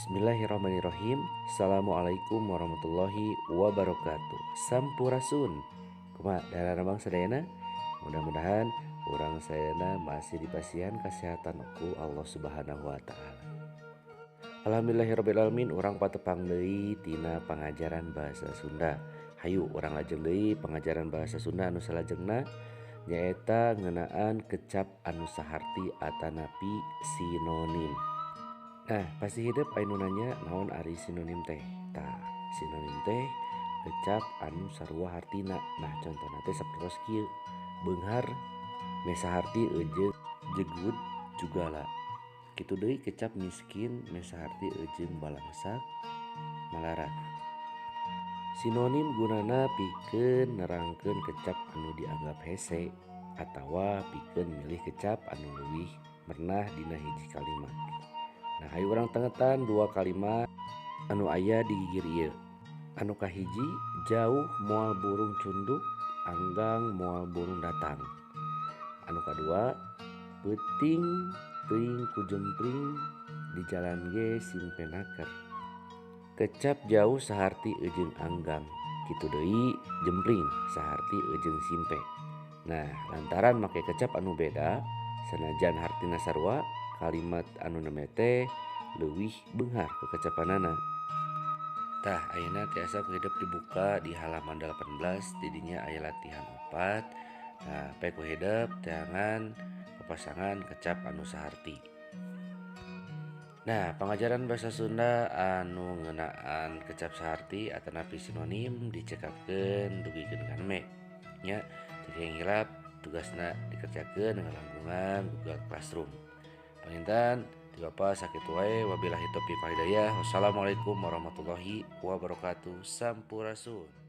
Bismillahirrahmanirrahim. Assalamualaikum warahmatullahi wabarakatuh. Sampurasun. Kumaha daramang sadayana? Mudah-mudahan urang sadayana masih dipasihan kesehatan ku Allah Subhanahu wa taala. Alhamdulillahirabbil alamin, urang patepang deui tina pangajaran bahasa Sunda. Hayu urang lajeng deui pangajaran bahasa Sunda anu salajengna nyaeta ngeunaan kecap anu saharti atanapi sinonim. Nah, pasti hidup aya nu nanya naon ari sinonim teh. Tah, sinonim teh kecap anu sarua hartina. Nah, contohna teh sapertos kieu. Beunghar meh saharti eujeung jegud jugala. Kitu deui kecap miskin meh saharti eujeung balangsak malarat. Sinonim gunana pikeun nerangkeun kecap anu dianggap hese atawa pikeun milih kecap anu leuwih merenah dina hiji kalimat. Nah, hayu urang tengetan dua kalimat anu aya di gigir ieu. Anu kahiji, jauh moal burung cunduk, anggang moal burung datang. Anu kadua, peuting teuing ku jempling di jalan ge simpenaker. Kecap jauh saharti eujeung anggang, kitu deui jempling saharti eujeung simpe. Nah, lantaran make kecap anu beda, sanajan hartina sarua, kalimat anu neme teh leuwih beunghar kekecapanana. Tah, ayeuna tiasa ku hidep dibuka di halaman 18, didinya aya latihan 4. Nah, pe ku hidep teangan papasangan kecap anu saharti. Nah, pangajaran bahasa Sunda anu ngeunaan kecap saharti atanapi sinonim dicekapkeun dugikeun ka neme. Nya, teu hilap tugasna dikerjakeun ngalangkungan Google Classroom. Panginten ti Bapak sakitu wae, wabillahi taufiq wal hidayah. Wassalamualaikum warahmatullahi wabarakatuh. Sampurasun.